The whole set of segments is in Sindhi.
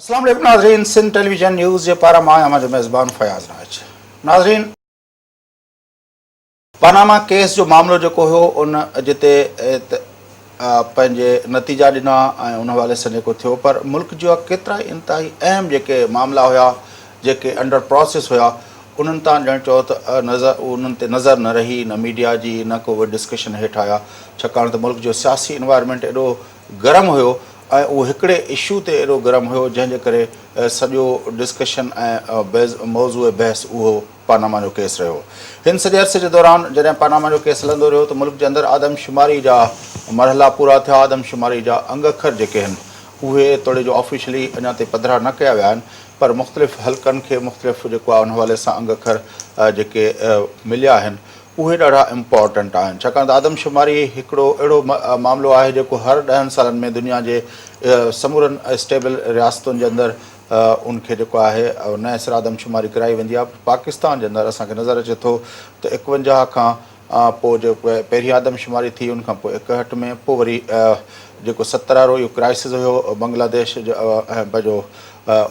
اسلام عليڪم ناظرين سنڌ ٽيليويزن نيوز جي پاران مان آهيان اوهان جو ميزبان فياض نائچ ناظرين پاناما ڪيس جو معاملو جيڪو هيو ان جتي پنهنجي نتيجا ڏنا ۽ ان حوالي سان جيڪو ٿيو پر ملڪ جا ڪيترا ئي انتهائي اهم جيڪي معاملا هيا جيڪي انڊر پراسيس هيا انهن تان ڄڻ چئو ته نظر انهن تي نظر نه رهي نه ميڊيا جي نه ڪو اهي ڊسڪشن هيٺ آيا ڇاڪاڻ ته ملڪ جو سياسي انوائرمينٽ ايڏو گرم هيو ۽ اهو هڪڙي اشو تي ايڏو گرم هيو جنهن جي ڪري سڄو ڊسڪشن ۽ موضوع بحث اهو پاناما جو ڪيس رهيو. هن سڄي عرصي جي دوران جڏهن پاناما جو ڪيس هلندو رهيو ته ملڪ جي اندر آدمشماري جا مرحلا پورا ٿيا، آدمشماري جا انگ اکر جيڪي آهن اهي توڙي جو آفيشلي اڃا تائين پڌرا نه ڪيا ويا آهن پر مختلف حلقن کي مختلف جيڪو آهي ان حوالي سان انگ اکر جيڪي مليا آهن اهي ڏاڍا امپارٽنٽ آهن ڇاڪاڻ ته آدمشماري هڪڙو اهڙو معاملو آهي جيڪو هر ڏهن سالن ۾ دنيا جي سمورن اسٽيبل رياستن جي اندر ان کي جيڪو آهي نئين سر آدمشماري ڪرائي ويندي آهي پاڪستان جي اندر اسان کي نظر اچي ٿو ته ايڪونجاهه کان پوء جيڪو پهرين آدمشماري ٿي ان کان پوء ايڪهٺ ۾ پوء وري جيڪو 70 وارو اهو ڪرائسز هيو بنگلاديش جو ۽ پنهنجو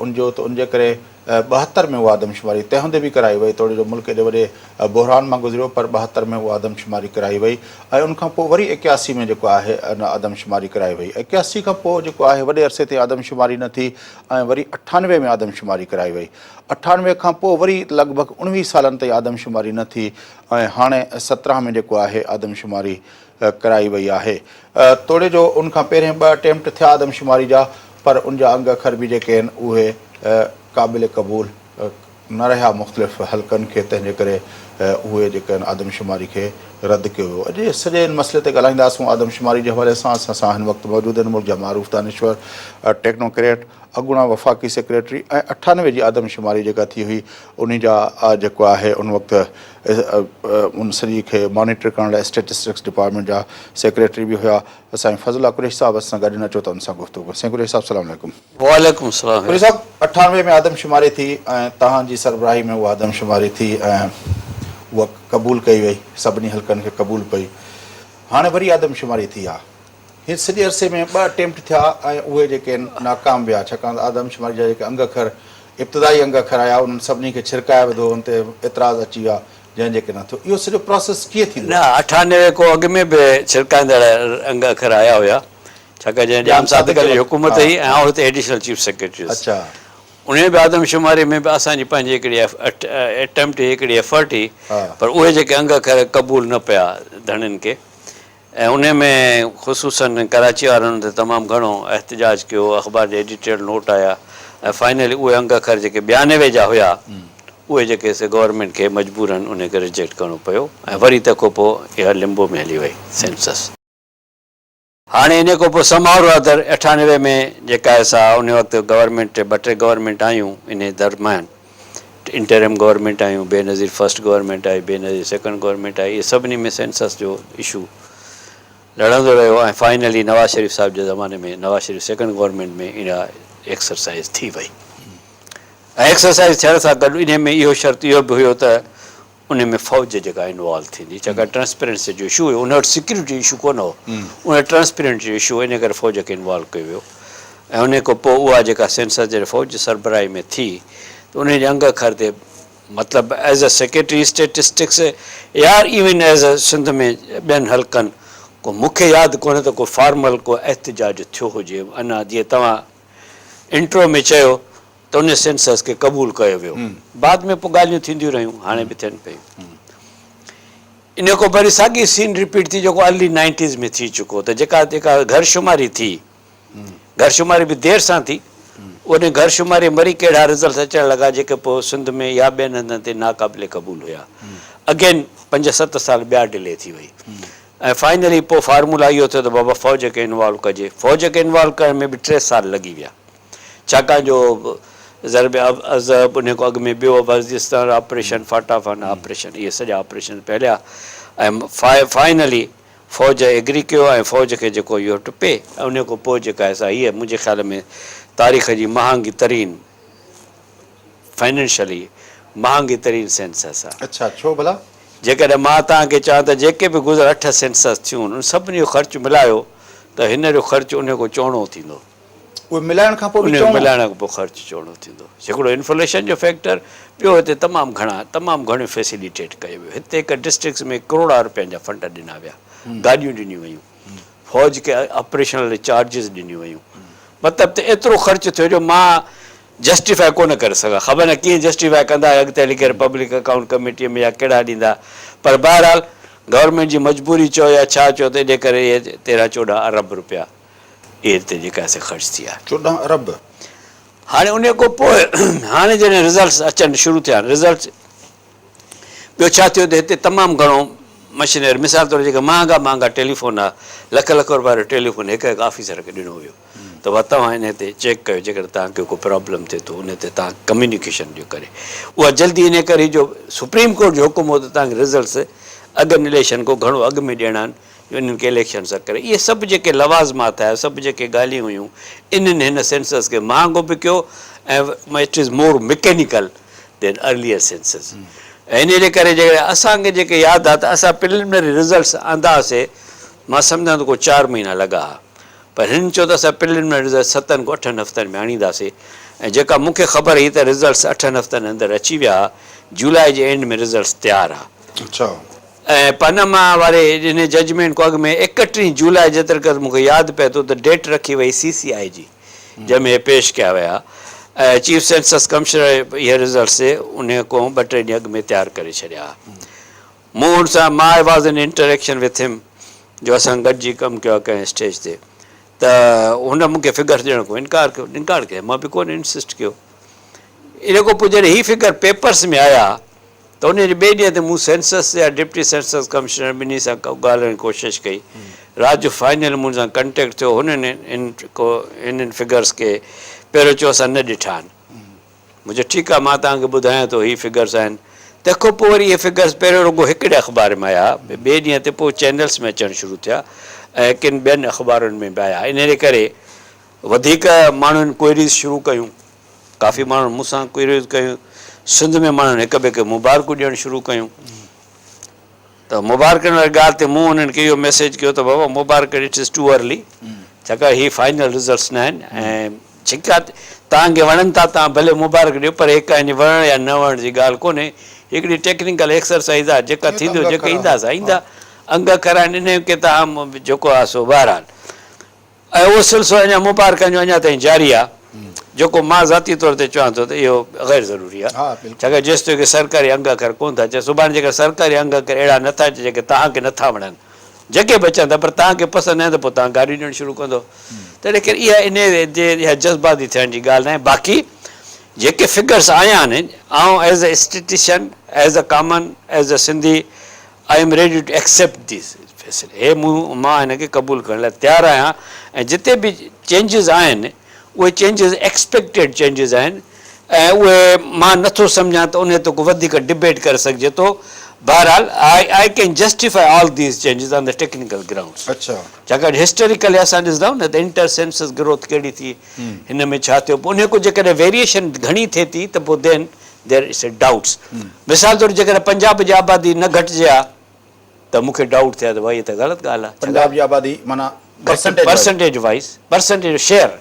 ان جو ته ان جي ڪري 72 ۾ اها آدمشماري تنهن هوندي به ڪرائي وئي، توڙي جو ملڪ ايڏي وڏي بحران مان گذريو پر 72 ۾ اها آدمشماري ڪرائي وئي ۽ ان کان پوء وري 81 ۾ جيڪو آهي ان آدمشماري ڪرائي وئي. 81 کان پوء جيڪو آهي وڏي عرصي تائين آدمشماري نه ٿي ۽ وري 98 ۾ آدمشماري ڪرائي وئي. 98 کان پوء وري لڳ ڀڳ 19 سالن تائين آدمشماري نه ٿي ۽ هاڻي 17 ۾ جيڪو آهي آدمشماري ڪرائي وئي آهي. توڙي جو ان کان پهرين ٻه اٽيمپٽ ٿيا آدمشماري جا پر ان جا انگ اکر به جيڪي آهن اهي قابل قبول نه رهيا مختلف حلقن کي تنهن جي ڪري اهي جيڪي آهن آدمشماري کي رد ڪيو ويو. اڄ سڄي ان مسئلي تي ڳالهائينداسون آدمشماري جي حوالي سان اسان سان هن وقت موجود آهن ملڪ جا معروف دانشور ٽيڪنوڪريٽ اڳوڻا وفاقي سيڪريٽري ۽ 98 جي آدمشماري جيڪا ٿي هئي انهي جا جيڪو آهي ان وقت ان سڄي کي مانيٽر ڪرڻ لاء اسٽيٽسٽڪس ڊپارٽمينٽ جا سيڪريٽري به هيا سائين فضل الله قريشي صاحب اسان سان گڏ آهن اچو ته ان سان گفتگو ڪيون سائين قريشي صاحب سلام عليڪم. وعليڪم السلام. قريشي صاحب 98 ۾ آدمشماري ٿي ۽ توهان جي سربراهي ۾ اها آدمشماري ٿي ۽ اها قبول ڪئي وئي سڀني حلقن کي قبول پئي هاڻي وري آدمشماري ٿي آهي هن سڄي عرصي ۾ ٻه اٽيمپٽ ٿيا ۽ اهي جيڪي آهن ناڪام ويا ڇاڪاڻ ته آدمشماري جا جيڪي انگ اکر ابتدائي انگ اکر آيا انهن سڀني کي ڇرڪائي وڌو ان تي اعتراض اچي ويا جنهن جي ڪري نه ٿيو اهو سڄو پراسيس ڪيئن ٿيندو نه آهي؟ 98 کان اڳ ۾ به ڇرڪائيندڙ انگ اکر آيا هيا ڇاڪاڻ جڏهن ڄام صادق جي حڪومت هئي ۽ آئون هتي ايڊيشنل چيف سيڪريٽري هيس انهي به آدمشماري ۾ به اسان جي پنهنجي هڪڙي اٽيمپٽ هئي هڪڙي ايفرٽ هئي پر اهي جيڪي انگ اکر قبول نه پيا ڌڻين کي ۽ انهي ۾ خصوصاً ڪراچي وارن ان تي تمام گهڻو احتجاج ڪيو، اخبار جا ايڊيٽريل نوٽ آيا ۽ فائنلي اهي انگ اکر جيڪي ٻيانوي جا هيا اهي جيڪي سي گورنمينٽ کي مجبوراً انهي کي رجيڪٽ ڪرڻو پيو ۽ وري تنهن کان پوء اها لمبو ۾ هلي وئي سينسس. هاڻي انهي کان پوء سمهاء رادر اٺانوي ۾ جيڪا آهي سا انهي وقت گورنمينٽ ٻه ٽي گورنمينٽ آيون انهي درميان انٽرم گورنمينٽ آيون، بينظير فرسٽ گورنمينٽ آئي، بينظير سيڪنڊ گورنمينٽ آئي، اهي سڀني ۾ سينسس جو اشو لڙندو رهيو ۽ فائنلي نواز شريف صاحب جي زماني ۾ نواز شريف سيڪنڊ گورنمينٽ ۾ اها ايڪسرسائز ٿي وئي ۽ ايڪسرسائز ٿيڻ سان گڏ انهي ۾ اهو شرط اهو به هيو ته انهي ۾ فوج جيڪا انوالو ٿيندي ڇاڪاڻ ٽرانسپيرنسي جو اشو هيو ان وٽ سيڪيورٽي اشو ڪونه هو ان وٽ ٽرانسپيرنٽ جو اشو هو انهي ڪري فوج کي انوالو ڪيو ويو ۽ انهي کان پوء اها جيڪا سينسس جڏهن فوج جي سربراهي ۾ ٿي ته انهي جي انگ اکر تي مطلب ايز اي سيڪريٽري اسٽيٽسٽڪس يا ايون ايز اي سنڌ ۾ ٻين حلقن ڪو مون کي ياد ڪونهي ته ڪو فارمل ڪو احتجاج ٿيو هجي اڃا جيئن توهان انٽرو ۾ چيو ته ان سينسس کي قبول ڪيو ويو. بعد ۾ پوء ڳالهيون ٿينديون رهيون، هاڻي به ٿين پيون. ان کان پوء وري ساڳي سين رپيٽ ٿي جيڪو ارلي نائنٽيز ۾ ٿي چڪو ته جيڪا جيڪا گهر شماري ٿي، گهر شماري به دير سان ٿي، ان گهر شماري ۾ وري ڪهڙا رزلٽس اچڻ لڳا جيڪي پوء سنڌ ۾ يا ٻين هنڌن تي ناقابل قبول هيا. اگين پنج ست سال ٻيا ڊلي ٿي وئي ۽ فائنلي پوء فارمولا اهو ٿيو ته بابا فوج کي انوالو ڪجي. فوج کي انوالو ڪرڻ ۾ به ٽي سال لڳي ويا. ڇاڪاڻ جو ضرب عضب انهي کان اڳ ۾ ٻيو وزيرستان آپريشن فاٽا فانا آپريشن اهي سڄا آپريشن پئي هليا ۽ فائنلي فوج ايگري ڪيو ۽ فوج کي جيڪو يو هيو ٽو پي ۽ انهي کان پوء جيڪا آهي سا هيء منهنجي خيال ۾ تاريخ جي مهانگي ترين فائنينشلي مهانگي ترين سينسس آهي. اڇا ڇو ڀلا؟ جيڪڏهن مان توهان کي چوان ته جيڪي به گذريل اٺ سينسس ٿيون انهن سڀني جو خرچ ملايو ته هن جو خرچ انهي کان چئوڻو ٿيندو. اهي ملائڻ کان پوء به چئوڻو. ملائڻ کان پوء خرچ چئوڻو ٿيندو. هڪڙو انفليشن جو فيڪٽر، ٻيو هتي تمام گهڻا تمام گهڻيون فيسليٽيٽ ڪيو ويو. هتي هڪ ڊسٽرڪٽس ۾ ڪروڙها روپين جا فنڊ ڏنا ويا، گاڏيون ڏنيون ويون، فوج کي آپريشنل چارجز ڏنيون ويون. مطلب ته ايترو خرچ ٿيو جو مان جسٽيفائي ڪونه ڪري سگهان. خبر ناهي ڪيئن جسٽيفائي ڪندا اڳتي هلي ڪري پبلڪ اڪائونٽ ڪميٽيء ۾ يا ڪهڙا ڏيندا. پر بهرحال گورنمينٽ جي مجبوري چئو يا ڇا چئو ته انهيء ڪري اهي تيرهن چوڏهن ارب روپيا اهي هتي جيڪا سي خرچ ٿي ويا. 14 ارب. هاڻي انهيء کان پوء هاڻي جڏهن رزلٽس اچڻ شروع ٿيا آهن، رزلٽس ٻيو ڇا ٿيو ته هتي تمام گهڻو مشينري مثال طور جيڪي مهانگا مهانگا ٽيليفون ها، لک لک روپيا وارو ٽيليفون هڪ هڪ آفيسر کي ڏنو ويو ته بابا توهان انهي تي چيڪ ڪيو جيڪڏهن توهان کي ڪو پرابلم ٿئي ٿو انهي تي توهان ڪميونيڪيشن ڏيو ڪري اها جلدي انهي ڪري جو سپريم ڪورٽ جو حڪم هو ته توهان کي رزلٽس اڳن اليڪشن کان گهڻو اڳ ۾ ڏيڻا آهن جو انهن کي اليڪشن سان ڪري اهي سڀ جيڪي لوازمات آهي سڀ جيڪي ڳالهيون هيون انهن هن سينسس کي مهانگو به ڪيو ۽ it is more mechanical than earlier census ۽ انهي جي ڪري جيڪڏهن اسان کي جيڪي ياد آهي ته اسان پرلمنري رزلٽس آندا هئاسي مان سمجهان ٿو ڪو چار مهينا لڳا ها پر هنن چيو ته اسان پرلمنري رزلٽس ستن کان اٺن هفتن ۾ آڻينداسي ۽ جيڪا مون کي خبر هئي ته رزلٽس اٺن هفتن اندر اچي ويا ها جولاء جي اينڊ ۾ رزلٽس تيار ها. اڇا. ۽ پاناما واري انهي ججمينٽ کان اڳ ۾ ايڪٽيهين جولاء جيتري قدر مون کي ياد پئي ٿو ته ڊيٽ رکي وئي سي سي آء جي جنهن ۾ اهي پيش ڪيا ويا ۽ چيف سينسس ڪمشنر اهي رزلٽس انهي کان ٻه ٽي ڏينهن اڳ ۾ تيار ڪري ڇڏيا ها. مون هن سان مان I was in interaction with him جو اسان گڏجي ڪم ڪيو آهي ڪنهن اسٽيج تي ته هن مون کي فگرس ڏيڻ کان انڪار ڪيو انڪار ڪيو مان به ڪونه انسسٽ ڪيو. ان کان پوء جڏهن هي فگر پيپرس ۾ آيا ته انهيء جي ٻئي ڏينهن تي مون سينسس يا ڊپٽي سينسس ڪمشنر ٻنهي سان ڳالهائڻ جي ڪوشش ڪئي. رات جو فائنل مون سان ڪنٽيڪٽ ٿيو. هنن انهن فگرس کي پهريون چيو اسان نه ڏٺا آهن. مون چيو ٺيڪ آهي مان توهان کي ٻڌايان ٿو هي فگرس آهن. تنهن کان پوء وري اهي فگرس پهريون رڳو هڪڙي اخبار ۾ آيا، ٻئي ڏينهن تي پوء چينلس ۾ اچڻ شروع ٿيا ۽ ڪن ٻين اخبارن ۾ به آيا. انهيء جي ڪري وڌيڪ ماڻهن ڪوئريز شروع ڪيون. ڪافي ماڻهن مون سان ڪوئريز ڪيون. سنڌ ۾ ماڻهن هڪ ٻئي کي مبارڪون ڏيڻ شروع ڪيون ته مبارڪن واري ڳالهه تي مون انهن کي اهو ميسيج ڪيو ته بابا مبارڪ it is two early ڇاڪاڻ هي فائنل رزلٽس نه آهن ۽ جيڪا توهان کي وڻن ٿا توهان ڀلي مبارڪ ڏيو پر هي ڪنهن جي وڻڻ يا نه وڻڻ جي ڳالهه ڪونهي هڪڙي ٽيڪنيڪل ايڪسرسائيز آهي جيڪا ٿيندو جيڪي ايندا سا ايندا انگ اکر آهن انهن کي توهان جيڪو آهي سو بهرحال ۽ اهو سلسلو اڃا مبارڪن جو اڃا تائين جاري آهي، جيڪو مان ذاتي طور تي چوان ٿو ته اهو غير ضروري آهي، ڇاڪاڻ جيستائين ڪي سرڪاري انگ اکر ڪونه ٿا اچن، سڀاڻي جيڪڏهن سرڪاري انگ اکر اهڙا نه ٿا اچن جيڪي توهان کي نه ٿا وڻن، جيڪي به اچن ٿا پر توهان کي پسند نه آهن ته پوء توهان گاريون ڏيڻ شروع ڪندو. تنهن ڪري اها انهيء جي اها جذباتي ٿيڻ جي ڳالهه ناهي، باقي جيڪي فگرس آيا آهن، آئون as a statistician, as a common, as a Sindhi, I am ready to accept this فيصلي هي مون مان هن کي قبول ڪرڻ لاء تيار آهيان ۽ جتي به چينجز آهن اهي چينجز ايڪسپيڪٽيڊ چينجز آهن ۽ اهي مان نٿو سمجهان ته انهي تي ڪو وڌيڪ ڊبيٽ ڪري سگهجي ٿو بهرحال I I can justify all these changes on the technical grounds اڇا ڇاڪاڻ هسٽوريڪلي اسان ڏسندا آهيون نه ته انٽر سينسس گروٿ ڪهڙي ٿي هن ۾ ڇا ٿيو پوء انهي کان جيڪڏهن ويريئيشن گهڻي ٿئي ٿي ته پوء دين There is a doubts. مثال طور جيڪڏهن پنجاب جي آبادي نه گهٽجي ها ته مون کي ڊائوٽ ٿئي ها ته ڀائي هي ته غلط ڳالهه آهي. پنجاب جي آبادي معنيٰ percentage wise. Percentage wise, percentage share,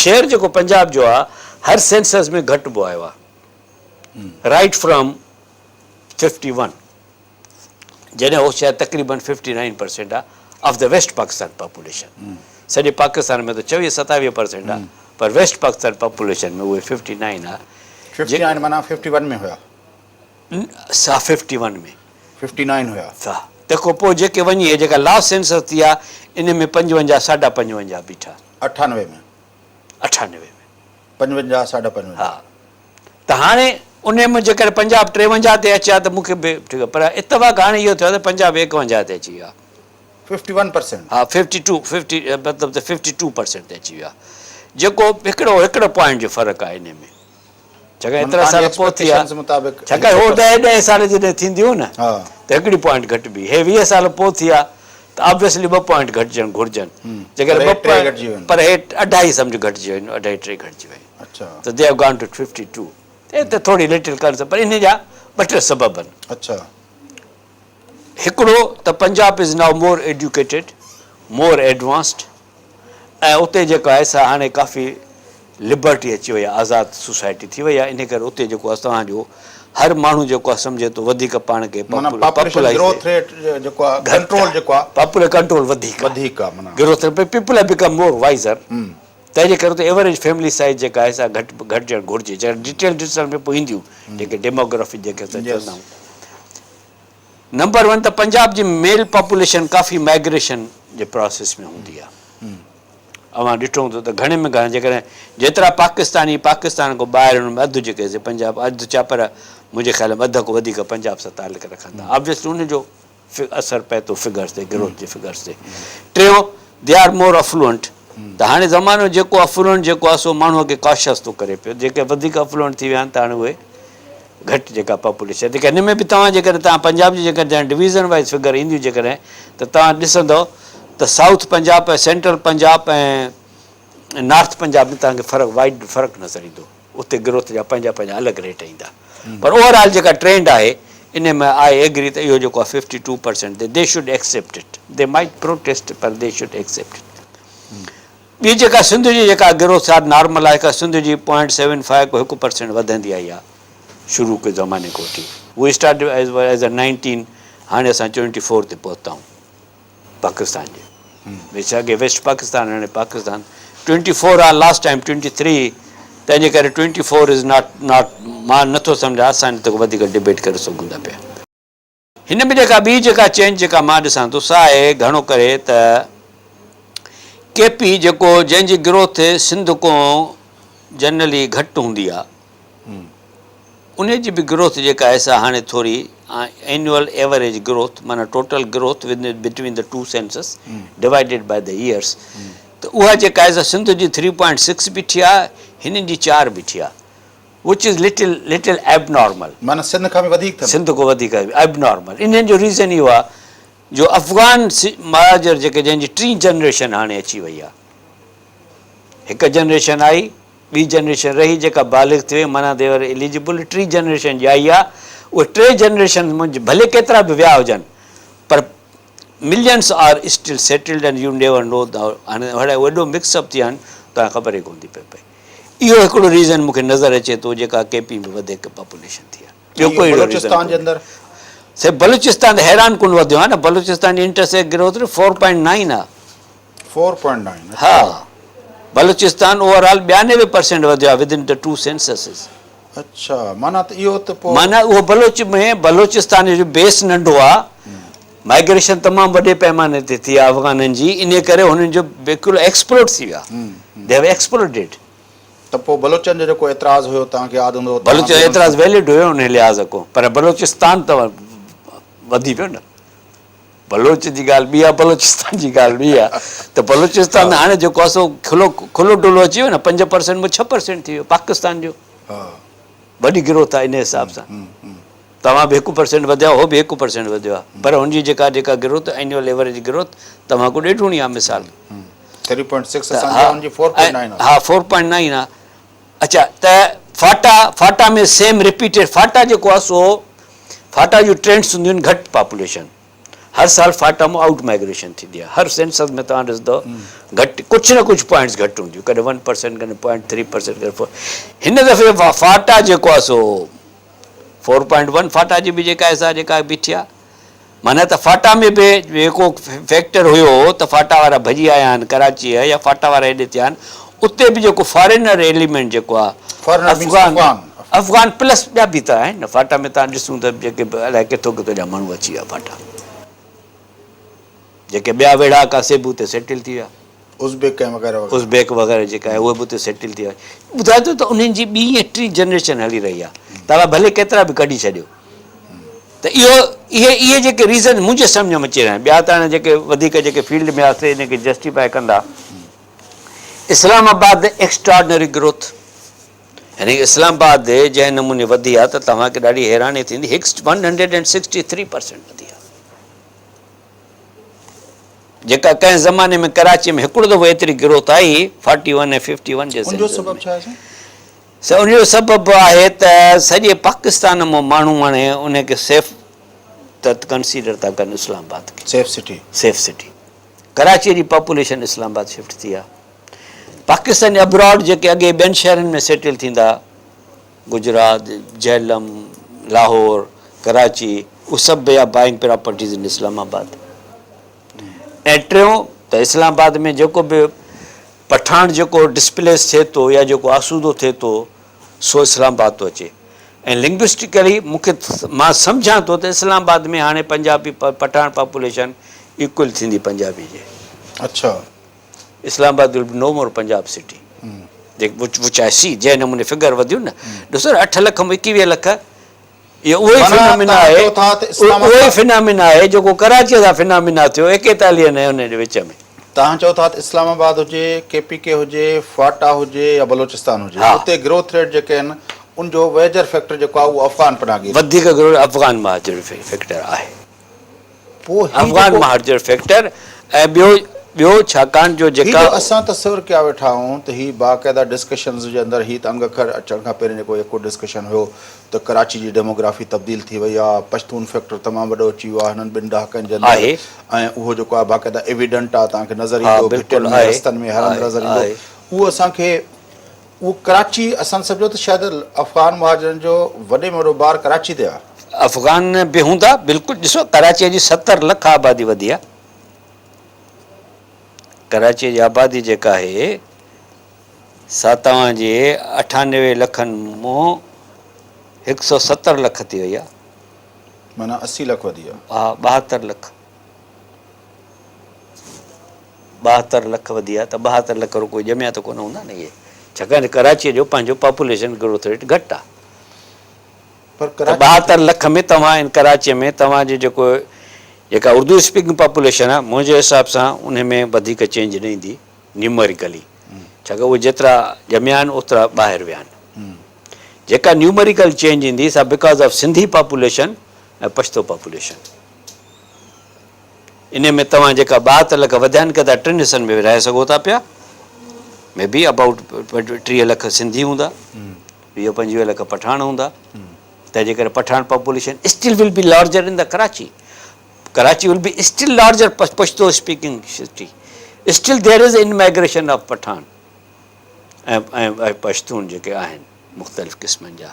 share جيڪو پنجاب جو آهي هر سينسس ۾ گهٽبو آيو آهي رائيٽ فرام 51. جڏهن هو شايد تقريبن ففٽي نائين پرسينٽ آ of the west Pakistan population سڄي پاڪستان ۾ ته چويهه ستاويهه پرسينٽ آ پر ويسٽ پاڪستان پاپوليشن ۾ اهي ففٽي نائين آ. ففٽي نائين معنيٰ ففٽي ون ۾ هيا. سا ففٽي ون ۾. ففٽي نائين هيا. سا تنهن کان پوء جيڪي وڃي هي جيڪا لاسٽ سينسس ٿي آ ان ۾ پنجونجاهه ساڍا پنجونجاهه بيٺا. اٺانوي ۾. اٺانوي ۾. پنجونجاهه ساڍا پنجونجاهه. ها ته هاڻي انهي ۾ جيڪڏهن پنجاب ٽيونجاهه تي اچي ها ته مون کي به ٺيڪ پر اتفاق هاڻي اهو ٿيو آهي ته پنجاب ايڪونجاهه تي اچي ويو آهي. Fifty one percent. ها ففٽي ٽو ففٽي مطلب ته ففٽي ٽو پرسينٽ تي اچي ويو آهي جيڪو هڪڙو هڪڙو پوائنٽ جو فرق آهي انهي ۾ ڇاڪاڻ ايترا سال پوء ٿي آهي ڇاڪاڻ هو ڏهه ڏهه سال جڏهن ٿينديون نه ته هڪڙي پوائنٽ گهٽبي هي ويهه سال پوء ٿي آهي ته آبويسلي ٻه پوائنٽ گهٽجڻ گهرجن جيڪڏهن ٻه پوائنٽ پر هي اڍائي سمجهه گهٽجي ويون اڍائي ٽي گهٽجي ويون ته they have gone to 52 هي ته ٿوري لٽل ڪنسرن پر انهي جا ٻه ٽي سبب آهن. هڪڙو ته Punjab is now more educated, more advanced ۽ اتي جيڪو آهي سا هاڻي ڪافي لبرٽي اچي وئي آهي آزاد سوسائٽي ٿي وئي آهي انهي ڪري اتي جيڪو آهي توهان جو هر ماڻهو جيڪو آهي سمجهي ٿو وڌيڪ پاڻ کي معنيٰ پاپوليشن گروٿ ريٽ جيڪو آهي ڪنٽرول جيڪو آهي پاپوليشن ڪنٽرول وڌيڪ وڌيڪ آهي معنيٰ growth rate people have become more wiser تنهن جي ڪري اتي ايوريج فيملي سائيز جيڪا آهي سا گهٽ گهٽجڻ گهرجي جيڪا ڊيٽيل ڏسڻ ۾ پوء اينديون جيڪي ڊيموگرافي جيڪي اسان چوندا آهيون نمبر ون ته پنجاب جي ميل پاپوليشن ڪافي مائگريشن جي پراسيس ۾ هوندي آهي. اوهان ڏٺو هوندو ته گهڻي ۾ گهڻا جيڪڏهن جيترا پاڪستاني پاڪستان کان ٻاهر انهن ۾ اڌ جيڪي سي پنجاب اڌ ڇا پر منهنجي خيال ۾ اڌ کان وڌيڪ پنجاب سان تعلق رکن ٿا آبويسلي ان جو اثر پئي ٿو فگرس تي گروٿ جي فگرس تي. ٽيون they are more افلوئنٽ ته هاڻي زمانو جيڪو افلوئنٽ جيڪو آهي سو ماڻهوء کي ڪاشس ٿو ڪري پيو جيڪي وڌيڪ افلوئنٽ ٿي ويا آهن ته هاڻي اهي گهٽ جيڪا پاپوليشن جيڪا هن ۾ به توهان جيڪڏهن توهان پنجاب جي جيڪڏهن ڊويزن وائيز فگر اينديون جيڪڏهن ته توهان ڏسندؤ ته south Punjab ۽ central Punjab ۽ north Punjab ۾ توهان کي فرق وائيڊ فرق نظر ايندو اتي گروٿ جا پنهنجا پنهنجا الڳ ريٽ ايندا پر اوور آل جيڪا ٽرينڊ آهي ان ۾ آء ايگري ته اهو جيڪو آهي ففٽي ٽو پرسينٽ تي they should accept it they might protest per they should accept it ٻي جيڪا سنڌ جي جيڪا گروٿ آ نارمل آهي سنڌ جي پوائنٽ سيون فائيو کان هڪ پرسينٽ وڌندي آئي آ شروع ڪي زماني کان وٺي V start as as a nineteen هاڻي اسان ٽوئنٽي فور تي پهتا آهيون پاڪستان جي وچ اڳي ويسٽ پاڪستان هاڻي پاڪستان ٽوئنٽي فور آ لاسٽ ٽائيم ٽوئنٽي ٿري تنهن جي ڪري twenty four is not not مان نٿو سمجهان اسان هن تي وڌيڪ ڊبيٽ ڪري سگهون ٿا پيا. هن ۾ جيڪا ٻي جيڪا چينج جيڪا مان ڏسان ٿو سا آهي گهڻو ڪري ته ڪي پي جيڪو جنهن جي گروٿ سنڌ کان جنرلي گهٽ هوندي آ ان جي به گروٿ جيڪا آهي سا هاڻي ٿوري اينوئل ايوريج گروٿ معنيٰ total growth between the two census divided by the years ته اها جيڪا آهي سا سنڌ جي ٿري پوائنٽ سڪس بيٺي آ هنن جي چار بيٺي آ Which is little little abnormal. معنيٰ سنڌ کان به وڌيڪ اٿن. سنڌ کان وڌيڪ ائبنارمل. انهن جو ريزن اهو آهي جو افغان مهاجر جيڪي جنهن جي ٽين جنريشن هاڻي اچي وئي آهي. هڪ جنريشن آئي ٻي جنريشن رهي جيڪا بالغ ٿي وئي معنيٰ the were eligible ٽين جنريشن ڄائي آهي اهي ٽي جنريشن منجهه ڀلي ڪيترا به ويا هجن پر millions are still settled and you never know هاڻي ايڏو مڪس اپ ٿي ويا آهن توهان کي خبر ئي ڪونه ٿي پئي پئي. اهو هڪڙو ريزن مون کي نظر اچي ٿو جيڪا ڪي پي ۾ وڌيڪ پاپوليشن ٿي آهي ٻيو ڪوئي اهڙو ريزن بلوچستان جي اندر سي بلوچستان ته حيران ڪن وڌيو آهي نه بلوچستان جي انٽر سيڪ گروٿ ريٽ 4.9 آهي 4.9 ها بلوچستان اوور آل 92% وڌيو آهي ود ان the two سينسسز اڇا معنيٰ ته اهو ته پوء معنيٰ اهو بلوچ ۾ بلوچستان جو بيس ننڍو آهي مائگريشن تمام وڏي پيماني تي ٿي آهي افغانن جي انهي ڪري هنن جو بلڪل ايڪسپلوڊ ٿي ويا They have exploded. ته پوء بلوچن جو جيڪو اعتراض هيو توهان کي ياد هوندو بلوچن جو اعتراض ويلڊ هيو انهي لحاظ کان پر بلوچستان ته وڌي ويو نه بلوچ جي ڳالهه ٻي آهي بلوچستان جي ڳالهه ٻي آهي ته بلوچستان هاڻي جيڪو آهي سو کلو کلو ڊلو اچي ويو نه 5% مان 6% ٿي ويو پاڪستان جو وڏي گروٿ آهي انهي حساب سان توهان به هڪ پرسينٽ وڌيا هو به هڪ پرسينٽ وڌيو آهي پر هن جي جيڪا جيڪا گروٿ اينيول ايوريج گروٿ توهان کان ڏيڍوڻي آهي مثال ٿري پوائنٽ سڪس اسان جي هن جي فور پوائنٽ نائن آهي ها فور پوائنٽ نائن آهي اڇا ته فاٽا فاٽا ۾ سيم رپيٽيڊ فاٽا جيڪو آهي سو فاٽا جون ٽرينڊس هونديون آهن گهٽ پاپوليشن هر سال فاٽا مان آئوٽ مائگريشن ٿيندي آهي هر سينسس ۾ توهان ڏسندو گهٽ ڪجهه نه ڪجهه پوائنٽس گهٽ هونديون ڪڏهن ون پرسينٽ ڪڏهن پوائنٽ ٿري پرسينٽ ڪڏهن فور هن دفعي فاٽا جيڪو آهي سو فور پوائنٽ ون فاٽا جي به جيڪا آهي سا جيڪا بيٺي آهي معنيٰ ته فاٽا ۾ به جيڪو فيڪٽر هيو ته فاٽا وارا ڀڄي آيا آهن ڪراچيء يا فاٽا وارا هيڏي ٿيا آهن اتي به جيڪو فارينر ايليمينٽ جيڪو آهي افغان افغان پلس ٻيا به ته آهن نه فاٽا ۾ تان ڏسون ته جيڪي الائي ڪٿو ڪٿو جا ماڻهو اچي ويا فاٽا جيڪي ٻيا ويڙهاڪ آ سي به اتي سيٽل ٿي ويا. ازبيڪ ۽ وغيره وغيره. ازبيڪ وغيره جيڪا آهي اهي به اتي سيٽل ٿي ويا. ٻڌايو ٿو ته انهن جي ٻي ۽ ٽين جنريشن هلي رهي آهي. توهان ڀلي ڪيترا به ڪڍي ڇڏيو. ته اهو اهي اهي جيڪي ريزن منهنجي سمجهه ۾ اچي رهيا آهن ٻيا ته هاڻي جيڪي وڌيڪ جيڪي فيلڊ ۾ آهي سي ان کي جسٽيفائي ڪندا. اسلام آباد ايڪسٽرا آرڊنري گروٿ يعني اسلام آباد جنهن نموني وڌي آهي ته توهان کي ڏاڍي حيراني ٿيندي هڪ 163% وڌي آهي. جيڪا ڪنهن زماني ۾ ڪراچي ۾ هڪڙو دفعو ايتري گروٿ آئي فارٽي ون ۽ ففٽي ون جي ان جو سبب ڇا آهي سائين؟ سائين ان جو سبب آهي ته سڄي پاڪستان مان ماڻهو هاڻي ان کي سيف ته ڪنسيڊر ٿا ڪن اسلام آباد کي safe city safe city Karachi جي پاپوليشن اسلام آباد شفٽ ٿي آهي. پاڪستاني ابراڊ جيڪي اڳي ٻين شهرن ۾ سيٽل ٿيندا گجرات، جهلم، لاهور، ڪراچي اهي سڀ they are buying properties in Islamabad ۽ ٽيون ته اسلام آباد ۾ جيڪو به پٺاڻ جيڪو ڊسپليس ٿئي ٿو يا جيڪو آسودو ٿئي ٿو سو اسلام آباد ٿو اچي ۽ لنگوسٽيڪلي مون کي مان سمجهان ٿو ته اسلام آباد ۾ هاڻي پنجابي پٺاڻ پاپوليشن ايڪول ٿيندي پنجابي جي. Islamabad will be no more Punjab city which I see جنهن نموني فگر وڌيون نه ڏسو نه 8 لک مان 21 لک اهو اهو ئي فنامينا آهي اهو ئي فنامينا آهي جيڪو ڪراچيء سان فنامينا ٿيو ايڪيتاليهن ۽ ان جي وچ ۾. توهان چئو ٿا ته اسلام آباد هجي، ڪي پي ڪي هجي، فاٽا هجي يا بلوچستان هجي اتي گروٿ ريٽ جيڪي آهن ان جو ويجر فيڪٽر جيڪو آهي اهو افغان پناهگير. وڌيڪ گروٿ افغان مهاجر فيڪٽر آهي. پوء هي افغان جيڪو. مهاجر فيڪٽر ۽ ٻيو ٻيو ڇاڪاڻ جو هي جيڪا. جو اسان تصور ڪيا ويٺا آهيون ته هي باقاعده ڊسڪشنز جي اندر هي ته انگ اکر اچڻ کان پهرين جيڪو يڪو ڊسڪشن هيو ته ڪراچي جي ڊيموگرافي تبديل ٿي وئي آهي، پشتون فيڪٽر تمام وڏو اچي ويو آهي هنن ٻن ڏهاڪن جي اندر آهي. ۽ اهو جيڪو آهي باقاعده ايويڊنٽ آهي توهان کي نظر ها ايندو بلڪل گهٽين ۾ آهي رستن ۾ هر هنڌ آهي نظر ايندو آهي. اهو اسان کي اهو ڪراچي اسان سمجهو ته شايد افغان مهاجرن جو وڏي ۾ وڏو بار ڪراچي تي آهي. افغان به هوندا بلڪل ڏسو ڪراچي جي 70 لک آبادي وڌي آهي ڪراچي جي آبادي جيڪا آهي سا توهان جي 98 لکن مون 170 لک ٿي وئي آهي. معنيٰ 80 لک وڌي آهي. ها 72 لک. 72 لک وڌي آ ته 72 لک رڳو ڄميا ته ڪونه هوندا نه اهي ڇاڪاڻ ته ڪراچيء جو پنهنجو پاپوليشن گروٿ ريٽ گهٽ آ پر ته 72 لک ۾ توهان ان ڪراچيء ۾ توهان جي جيڪو جيڪا اردو اسپيڪنگ پاپوليشن آ منهنجي حساب سان ان ۾ وڌيڪ چينج نه ايندي نيومريڪلي ڇاڪاڻ اهي جيترا ڄميا آهن اوترا ٻاهر ويا آهن جيڪا نيومريڪل چينج ايندي سا because of Sindhi population ۽ Pashto population. انهي ۾ توهان جيڪا 72 لک وڌيا آهن ڪي ته ٽن حصن ۾ ورهائي سگهو ٿا پيا مي بي ابائوٽ 30 لک سنڌي هوندا 20 25 لک پٺاڻ هوندا تنهن جي ڪري Pathan population still will be larger in the Karachi Karachi will be still larger Pashto speaking city still there is in migration of Pathan ۽ Pashtun جيڪي آهن مختلف قسمن جا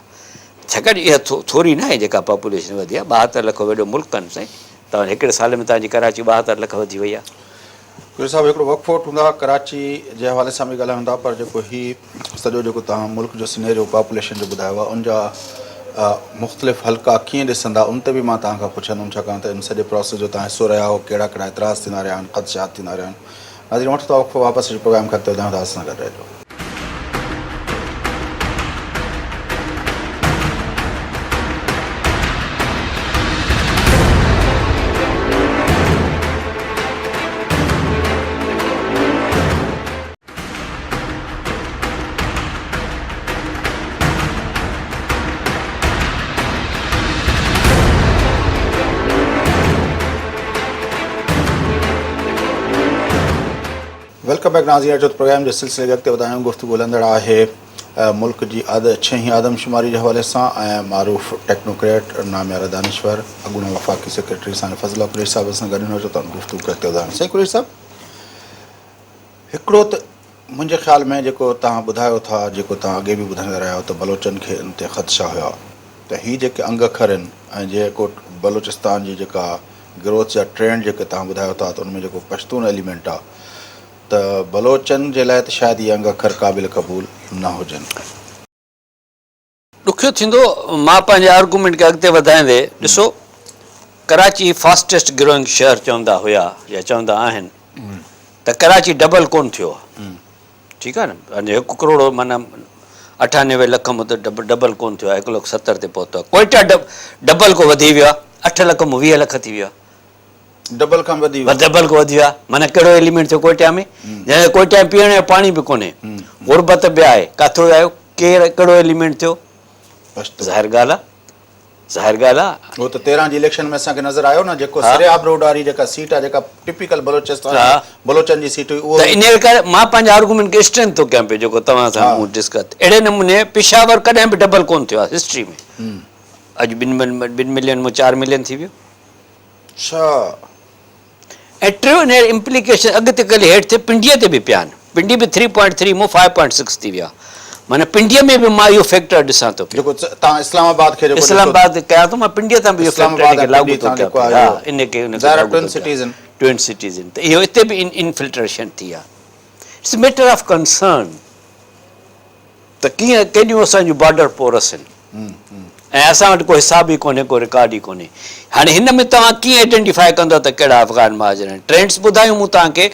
ڇاڪاڻ اها ٿوري ناهي جيڪا پاپوليشن وڌي آهي 72 لک وڏو ملڪ آهن سائين توهان هڪڙي سال ۾ توهان جي ڪراچي 72 لک وڌي وئي آهي. قريشي صاحب هڪڙو وقفو وٺون ٿا ڪراچي جي حوالي سان به ڳالهايون ٿا پر جيڪو هي سڄو جيڪو توهان ملڪ جو سينيريو پاپوليشن جو ٻڌايو آهي ان جا مختلف حلقا ڪيئن ڏسندا ان تي به مان توهان کان پڇندم ڇاڪاڻ ته ان سڄي پراسيس جو توهان حصو رهيا آهيو ڪهڙا ڪهڙا اعتراض ٿيندا رهيا آهن خدشات ٿيندا رهيا آهن ناظرين وٺون ٿا وقفو واپس اچي پروگرام کي اڳتي وڌايون ٿا اسان سان گڏ رهجو. Welcome back ناظرين اچو ته پروگرام جي سلسلي کي اڳتي وڌايون گفتگو هلندڙ آهي ملڪ جي ڇهين آدمشماري جي حوالي سان ۽ معروف ٽيڪنوڪريٽ ناميارا دانشور اڳوڻو وفاقي سيڪريٽري سائين فضل الله قريشي صاحب سان گڏ اچو ته گفتگو کي اڳتي وڌايون سائين قريشي صاحب هڪڙو ته منهنجي خيال ۾ جيڪو توهان ٻڌايو ٿا، جيڪو توهان اڳي به ٻڌائيندا رهيا آهيو ته بلوچن کي ان تي خدشا هيا ته هي جيڪي انگ اکر آهن ۽ جيڪو بلوچستان جي جيڪا گروٿ جا ٽرينڊ جيڪي توهان ٻڌايو ٿا ته ان ۾ جيڪو پشتون ايليمينٽ آهي ته بلوچن جي لاء ته شايد اهي انگ اکر قابل قبول نه هجن. ڏکيو ٿيندو، مان پنهنجي آرگومينٽ کي اڳتي وڌائيندي ڏسو ڪراچي فاسٽيسٽ گروئنگ شهر چوندا هيا يا چوندا آهن ته ڪراچي ڊبل ڪون ٿيو آهي ٺيڪ آهي نه هڪ ڪروڙ معنيٰ 98 لک مون ته ڊبل ڪون ٿيو آهي هڪ لک 70 تي پهتو آهي ڪوئيٽا ڊبل کو وڌي ويو آهي 8 لک مون 20 لک ٿي ويو آهي ڊبل کان وڌي ويو. ڊبل کان وڌي ويو آهي معنيٰ ڪهڙو ايليمينٽ ٿيو ڪوئيٽا ۾ جڏهن ڪوئيٽا ۾ پيئڻ جو پاڻي به ڪونهي غربت به آهي ڪاٿو آيو ڪير ڪهڙو ايليمينٽ ٿيو ظاهر ڳالهه آهي ظاهر ڳالهه آهي. هو ته 13 جي اليڪشن ۾ اسان کي نظر آيو نه جيڪو سرياب روڊ واري جيڪا سيٽ آهي جيڪا ٽپيڪل بلوچستان جي بلوچن جي سيٽ هئي اهو ته انهيء ڪري مان پنهنجي آرگومينٽ کي اسٽرينٿ ٿو ڪيان پيو جيڪو توهان سان مون ڊسڪس اهڙي نموني پشاور ڪڏهن به ڊبل ڪونه ٿيو آهي هسٽري ۾ اڄ ٻن ملين مان 4 ملين ٿي ويو. اڇا. ۽ ٽيون انهيء امپليڪيشن اڳتي ڪلي هيٺ ٿي پنڊيء تي به پيا آهن. پنڊي به ٿري پوائنٽ ٿري مون فائيو پوائنٽ سڪس ٿي ويا معنيٰ پنڊيء ۾ به مان اهو فيڪٽر ڏسان ٿو پيو. جيڪو توهان اسلام آباد کي جيڪو اسلام آباد ڪيان ٿو مان پنڊيء تان به اهو فيڪٽر ان کي لاڳو ٿو ڪيان پيو ها ان کي ان کي لاڳو ٿو ڪيان ٽوئن سٽيز آهن ته اهو اتي به انفلٽريشن ٿي آهي it's matter of concern ته ڪيئن ڪيڏيون اسان جون بارڊر پورس آهن ۽ اسان وٽ ڪو حساب ئي ڪونهي ڪو رڪارڊ ئي ڪونهي هاڻي هن ۾ توهان ڪيئن آئيڊينٽيفائي ڪندو ته ڪهڙا افغان مهاجر آهن ٽرينڊس ٻڌايون مون توهان کي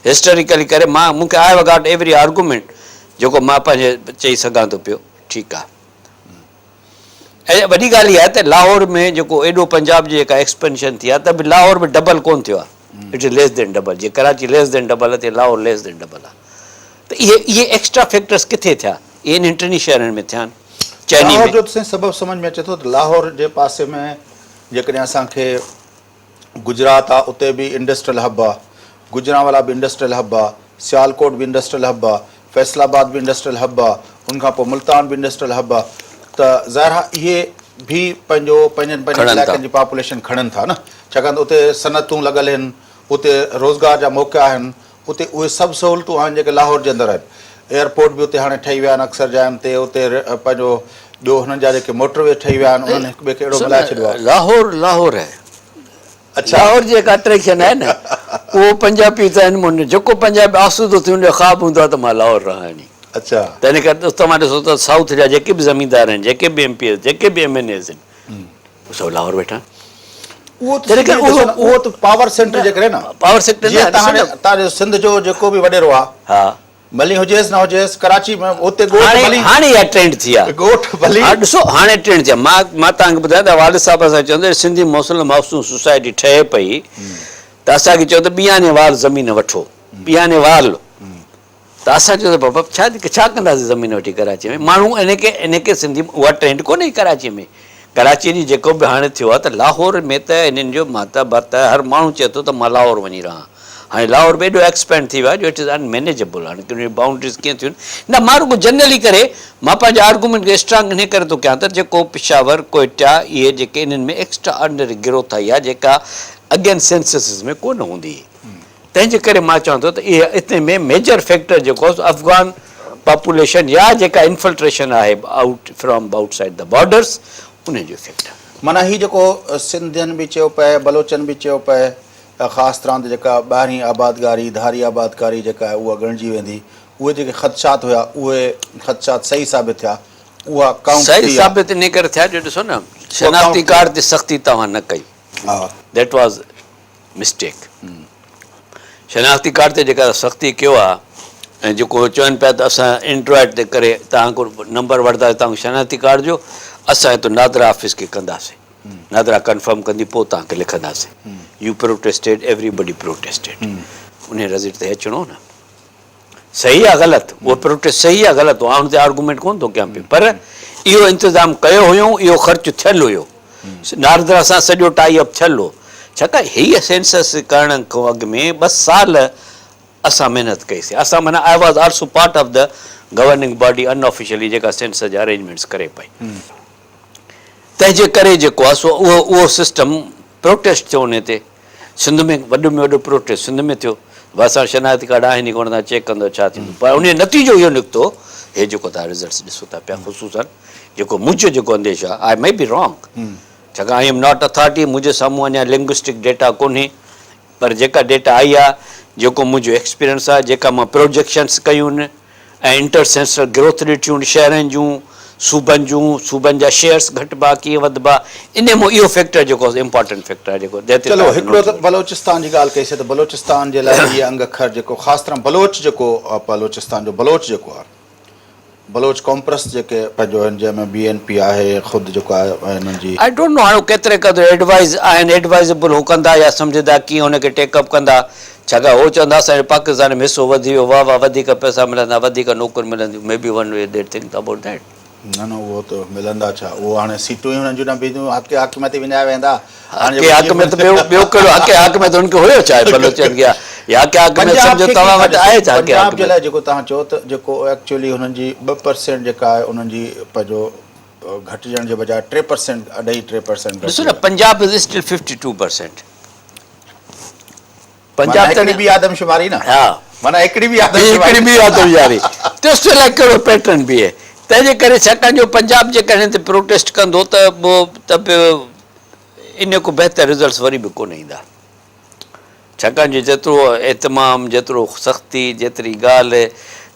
هسٽوريڪلي ڪري مان مون کي I have got every argument جيڪو مان پنهنجي چئي سگهان ٿو پيو ٺيڪ آهي ۽ وڏي ڳالهه اها آهي ته لاهور ۾ جيڪو ايڏو پنجاب جي جيڪا ايڪسپينشن ٿي آهي ته به لاهور به ڊبل ڪونه ٿيو آهي it is less than double جيئن ڪراچي ليس دين ڊبل آهي تيئن لاهور ليس دين ڊبل آهي ته اهي اهي ايڪسٽرا فيڪٽرس ڪٿي ٿيا اهي انهن ٽنهي شهرن ۾ ٿيا آهن چئني لاهور جو ته سائين سبب سمجهه ۾ اچي ٿو ته لاهور جي پاسي ۾ جيڪڏهن اسان کي گجرات آ اتي به انڊسٽريل هب آ، گجرانوالا به انڊسٽريل هب آ، سيالڪوٽ به انڊسٽريل هب آ، فيصل آباد به انڊسٽريل هب آ، ان کان پوء ملتان به انڊسٽريل هب آ ته ظاهر آ اهي به پنهنجو پنهنجن پنهنجن کڻن ٿا. علائقن جي پاپوليشن کڻن ٿا نه ڇاڪاڻ ته اتي صنعتون لڳل آهن اتي روزگار جا موقعا آهن اتي اهي سڀ سهولتون آهن جيڪي لاهور جي اندر آهن. ايئرپورٽ به اتي هاڻي ٺهي ويا آهن اڪثر جاين تي اتي پنهنجو ٻيو هنن جا جيڪي موٽر وي ٺهي ويا آهن انهن هڪ ٻئي کي اهڙو ملائي ڇڏيو آهي. لاهور لاهور آهي. اڇا. لاهور جي جيڪا اٽريڪشن آهي نه اهو پنجابي ته آهن مون جيڪو پنجابي آسودو ٿي ان جو خواب هوندو آهي ته مان لاهور رهان وڃي. اڇا. تنهن ڪري توهان ڏسو ته سائوٿ جا جيڪي به زميندار آهن جيڪي به ايم پي ايز جيڪي به ايم اين ايز آهن اهي سڀ لاهور ويٺا آهن. اهو ته سنڌ جو اهو ته پاور سينٽر جي ڪري نه. پاور سينٽر نه جيئن توهان جو سنڌ جو جيڪو به وڏيرو آهي. ها. ڀلي هجيس نه هجيس ڪراچي ۾ اتي ڳوٺ ڀلي. هاڻي اها ٽرينڊ ٿي آهي. ڳوٺ ڀلي. ها ڏسو هاڻي ٽرينڊ ٿي آهي مان مان توهان کي ٻڌايان ته والد صاحب اسان کي چوندو هو سنڌي مسلم هائوسنگ سوسائٽي ٺهي پئي ته اسان کي چيو ته ٻياني وال زمين وٺو ٻياني وال ته اسان چيو ته بابا ڇا ڇا ڪنداسين زمين وٺي ڪراچي ۾ ماڻهو ان کي ان کي سنڌي اها ٽرينڊ ڪونهي ڪراچي ۾ ڪراچي جي جيڪو به هاڻي ٿيو آهي ته لاهور ۾ ته انهن جو ماتا ڀت هر ماڻهو چئي ٿو ته مان لاهور وڃي رهان هاڻي لاهور به ايڏو ايڪسپينڊ ٿي ويو آهي جو it is ان مينيجبل هاڻي ڪن جي باؤنڊريز ڪيئن ٿيون نه مان رڳو جنرلي ڪري مان پنهنجي آرگومينٽ کي اسٽرانگ انهي ڪري ٿو ڪيان ته جيڪو پشاور ڪوئٽا اهي جيڪي انهن ۾ ايڪسٽرا آرڊنري گروٿ آئي آهي جيڪا اڳين سينسسز ۾ ڪونه هوندي هئي تنهن جي ڪري مان چوان ٿو ته اهي اتي ۾ ميجر فيڪٽر جيڪو آهي سو افغان پاپوليشن يا جيڪا انفلٽريشن آهي out from outside the borders انهي جو افيڪٽ آهي. معنيٰ هي جيڪو سنڌين به چيو پئي بلوچن به چيو پئي خاص طرح ته جيڪا ٻاهرين آبادگاري ڌاري آبادڪاري جيڪا آهي اها ڳڻجي ويندي اهي جيڪي خدشات هيا اهي خدشات صحيح ثابت ٿيا اها ڪائونٽ صحيح ٿي آهي. ثابت انهي ڪري ٿيا جو ڏسو نه شناختي ڪارڊ تي سختي توهان نه ڪئي that was mistake شناختي ڪارڊ تي جيڪا سختي ڪيو آ ۽ جيڪو چون پيا ته اسان اينڊرائڊ تي ڪري توهان کو نمبر وٺنداسين توهان کي شناختي ڪارڊ جو اسان هتو نادرا آفيس کي ڪنداسين نادرا ڪنفرم ڪندي پوء توهان کي لکنداسين يو پروٽيسٽيڊ ايوري بڊي پروٽيسٽيڊ انهي رزلٽ تي اچڻو نه صحيح يا غلط اهو پروٽيسٽ صحيح يا غلط هو آئون ان تي آرگومينٽ ڪونه ٿو ڪيان پيو پر اهو انتظام ڪيو هيو اهو خرچ ٿيل هيو ناردرا سان سڄو ٽائي اپ ٿيل هو ڇاڪاڻ هيء سينسس ڪرڻ کان اڳ ۾ ٻه سال اسان محنت ڪئي سي اسان معنيٰ I was also part of the governing body unofficially جيڪا سينسس جا ارينجمينٽس ڪري پئي تنهن جي ڪري جيڪو آهي سو اهو اهو سسٽم پروٽيسٽ ٿيو انهي تي سنڌ ۾ وڏو ۾ وڏو پروٽيسٽ سنڌ ۾ ٿيو ڀاء اسان وٽ شناختي ڪارڊ آهن ئي ڪونه توهان چيڪ ڪندو ڇا ٿيندو پر انهي جو نتيجو اهو نڪتو هي جيڪو توهان رزلٽس ڏسو ٿا پيا خصوصا جيڪو منهنجو جيڪو انديشو آهي آء مي بي رانگ ڇاڪاڻ I am not authority منهنجي سامهون اڃا لنگوسٽڪ ڊيٽا ڪونهي پر جيڪا ڊيٽا آئي آهي جيڪو منهنجو ايڪسپيرينس آهي جيڪا مان پروجيڪشنس ڪيون آهن ۽ انٽر سينسٽر گروٿ ڏٺيون شهرن جون، صوبن جون، صوبن جا شيئرس گهٽبا ڪيئن وڌبا، انهي مان اهو فيڪٽر جيڪو آهي سو امپارٽنٽ فيڪٽر آهي جيڪو جنهن تي چلو هڪڙو ته بلوچستان جي ڳالهه ڪئي سي ته بلوچستان جي لاء اهي انگ اکر جيڪو خاص طرح بلوچ جيڪو بلوچستان جو بلوچ جيڪو آهي بلوچ قومپرست جيڪي پنهنجو آهن جنهن ۾ بي اين پي آهي خود جيڪو آهي انهن جي. I don't know هاڻي هو ڪيتري قدر ايڊوائيز آهن ايڊوائيزبل هو ڪندا يا سمجهندا ڪيئن ان کي ٽيڪ اپ ڪندا ڇاڪاڻ هو چوندا اسان جو پاڪستان ۾ حصو وڌي ويو واه واه وڌيڪ پئسا ملندا وڌيڪ نوڪريون ملنديون maybe one way they think about that. نه نه اهو ته ملندا ڇا اهو هاڻي سيٽون ئي هنن جون نه بيهنديون حق حاڪميت ئي وڃائي ويندا هاڻي حق حاڪميت ٻيو ٻيو ڪهڙو حق حاڪميت هن کي هيو ڇا بلوچن کي يا حق حاڪميت سمجهو توهان وٽ آهي ڇا حق پنجاب جي لاء جيڪو توهان چئو ته جيڪو ايڪچوئلي هنن جي 2% جيڪا آهي انهن جي پنهنجو گهٽجڻ جي بجاء 3% اڍائي 3% ڏسو نه پنجاب از اسٽل 52% پنجاب ته ٻي آدمشماري نه ها. معنيٰ هڪڙي به آدمشماري. هڪڙي به آدمشماري. ته اس لاء ڪهڙو پيٽرن بيهي. تنهن جي ڪري ڇاڪاڻ جو پنجاب جيڪڏهن هن تي پروٽيسٽ ڪندو ته به ته به ان کان بهتر رزلٽس وري به ڪونه ايندا. ڇاڪاڻ جو جيترو اهتمام، جيترو سختي، جيتري ڳالهه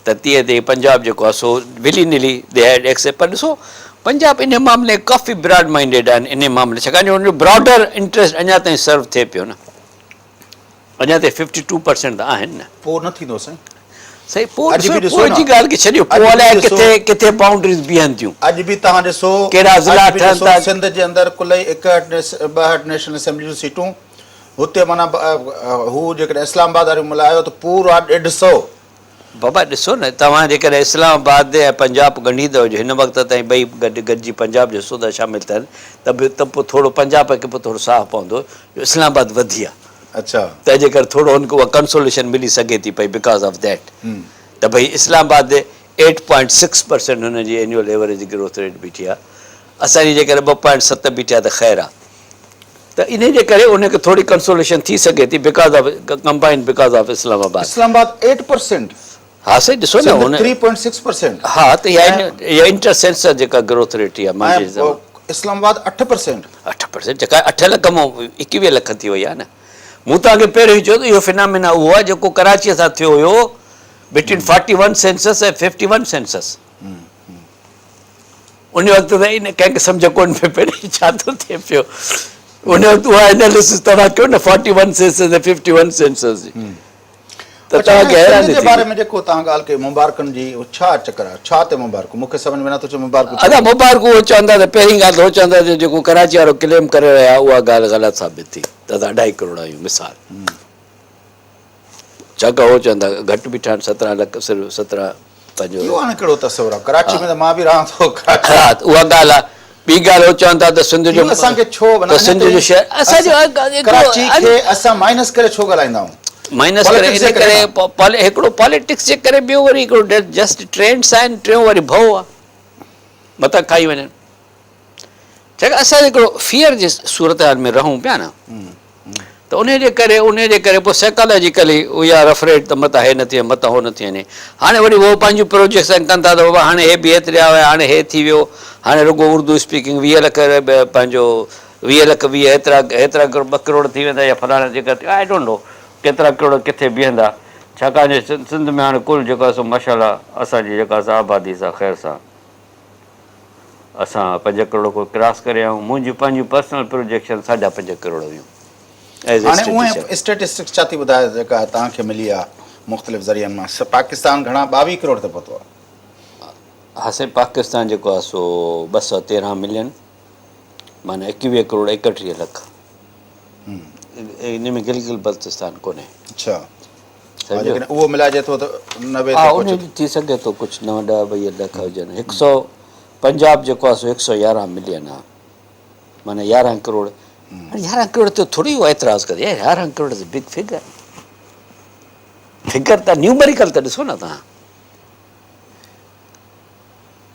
ته تيئن تيئن پنجاب جيڪو آهي سو ولي نلي the head accept پر ڏسو پنجاب انهي معاملي ۾ ڪافي براڊ مائنڊيڊ آهن انهي معاملي ڇاڪاڻ جو ان جو براڊر انٽريسٽ اڃا تائين سرو ٿئي پيو نه اڃا تائين ففٽي ٽو پرسينٽ ته آهن نه. پوء نه ٿيندو سائين. سائين پوء ڏسو پوء جي ڳالهه کي ڇڏيو پوء الائي ڪٿي ڪٿي بائونڊريز بيهن ٿيون. اڄ به توهان ڏسو ڪهڙا ضلعا ٺهن ٿا. سنڌ جي اندر ڪل ئي ايڪهٺ ٻاهٺ نيشنل اسيمبلي جون سيٽون هتي معنيٰ هو جيڪڏهن اسلام آباد واريون ملايو ته پورا ڏيڍ سئو. بابا ڏسو نه توهان جيڪڏهن اسلام آباد ۽ پنجاب ڳنڍيندؤ جو هن وقت تائين ٻئي گڏ گڏجي پنجاب جو حصو ٿا شامل ٿين ته به ته پوء ٿورو پنجاب کي به ٿورو ساهه پوندو جو اسلام آباد وڌي آ. اڇا. تنهن جي ڪري ٿورو هن کي اها ڪنسوليشن ملي سگهي ٿي پئي because of that ته ڀئي اسلام آباد 8.6 پرسينٽ هن جي اينيول ايوريج گروٿ ريٽ بيٺي آ اسان جي جيڪڏهن 2.7 بيٺي آ ته خير آ ته انهي جي ڪري ان کي ٿوري ڪنسوليشن ٿي سگهي ٿي because of combined because of Islamabad. Islamabad 8%. ها سائين ڏسو نه هن 3.6%. ها ته اها انٽر سينسس جيڪا گروٿ ريٽ اها منهنجي حساب سان اسلام آباد 8%. 8% جيڪا 8 لک مان 21 لک ٿي وئي آهي نه مون توهان کي پهريون ئي چيو ته اهو فنامينا اهو آهي جيڪو ڪراچيء سان ٿيو هيو بٽوين 41 سينسس ۽ 51 سينسس ان وقت ته ان ڪنهن کي سمجهه ڪونه پئي پئي نه ڇا ٿو ٿئي پيو ان وقت اها اناليسس توهان ڪيو نه 41 سينسس ۽ 51 سينسس جي ته توهان کي حيراني جي ٿيندي. باري ۾ جيڪو توهان ڳالهه ڪئي مبارڪن جي اهو ڇا چڪر آهي ڇا تي مبارڪون مون کي سمجهه ۾ نٿو اچي مبارڪون ڇا ادا تي. مبارڪون اهو چوندا ته پهرين ڳالهه ته هو چوندا ته جيڪو ڪراچي وارو ڪليم ڪري رهيا اها ڳالهه غلط ثابت ٿي ته اسان اڍائي ڪروڙ آهيون مثال ڇاڪاڻ هو چوندا گهٽ بيٺا آهن 17 لک صرف 17 پنهنجو اهو هاڻي ڪهڙو تصور آهي ڪراچي ۾ ته مان به رهان ٿو ڪراچي ها اها ڳالهه آهي ٻي ڳالهه هو چون ٿا ته سنڌ جو اهو اسان کي ڇو ته سنڌ جو شهر اسان جو ڪراچي کي اسان مائنس ڪري ڇو ڳالهائيندا آهيون مائنس ڪري ان ڪري هڪڙو پاليٽڪس جي ڪري ٻيو وري هڪڙو جسٽ ٽرينڊس آهن ٽيون وري ڀؤ آهي متان کائي وڃن ڇاڪاڻ اسان هڪڙو فيئر جي صورتحال ۾ رهون پيا نه ته انهي جي ڪري انهي جي ڪري پوء سائيڪالاجيڪلي وي آر افريڊ ته متان هي نه ٿي وڃي متان هو نه ٿي وڃي هاڻي وري هو پنهنجون پروجيڪشن ڪن ٿا ته بابا هاڻي هي به هيتري آيو آهي هاڻي هي ٿي ويو هاڻي رڳو اردو اسپيڪنگ 20 لک پنهنجو 20 لک 20 هيترا هيترا ٻه ڪروڙ ٿي ويندا يا فلاڻا جيڪا I don't know ڪيترا ڪروڙ ڪٿي بيهندا ڇاڪاڻ جو سنڌ ۾ هاڻي ڪل جيڪو آهي سو ماشاءالله اسان جي جيڪا سا آبادي سا خير سان اسان 5 ڪروڙ کان ڪراس ڪري آيا آهيون. منهنجون پنهنجون پرسنل پروجيڪشن ساڍا 5 ڪروڙ هيون ايز اي هاڻي اونئن اسٽيٽسٽيشن. اسٽيٽسٽڪس ڇا ٿي ٻڌائي جيڪا توهان کي ملي آهي مختلف ذريعن مان پاڪستان گهڻا 22 ڪروڙ تي پهتو آهي. ها سائين پاڪستان جيڪو آهي سو 213 ملين معنيٰ 21 ڪروڙ 31 لک ان ۾ گلگت بلتستان ڪونهي. اڇا جيڪڏهن اهو ملائجي ٿو ته 90 تي پهچي ٿو. ٿي سگهي ٿو ڪجهه 9 10 20 لک هجن. هڪ سئو پنجاب جيڪو آهي سو هڪ سئو 11 ملين آهي معنيٰ 11 ڪروڙ. هاڻي 11 ڪروڙ تي ٿوري اهو اعتراض ڪندي يار 11 crore is big figure. Figure ته نيومريڪل ته ڏسو نه توهان.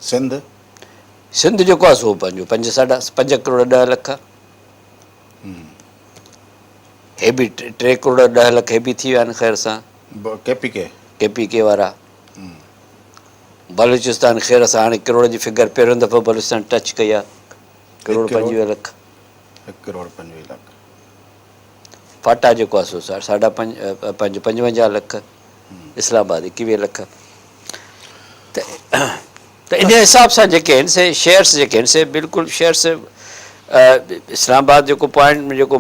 سنڌ؟ سنڌ جيڪو آهي سو پنهنجو پنج ساڍا پنج ڪروڙ 10 لک. هي به 3 ڪروڙ 10 لک هي به ٿي ويا آهن خير سان. K P K. K P K وارا. بلوچستان خير سان هاڻي ڪروڙ جي فگر پهريون دفعو بلوچستان ٽچ ڪئي آهي. ڪروڙ 25 لک. 1 ڪروڙ 25 لک. فاٽا جيڪو آهي سو ساڍا پنج پنج 55 لک. اسلام آباد 21 لک. ته ته انهيء حساب سان جيڪي آهن سي شيئرس جيڪي آهن سي بلڪل شيئرس اسلام آباد جيڪو پوائنٽ جيڪو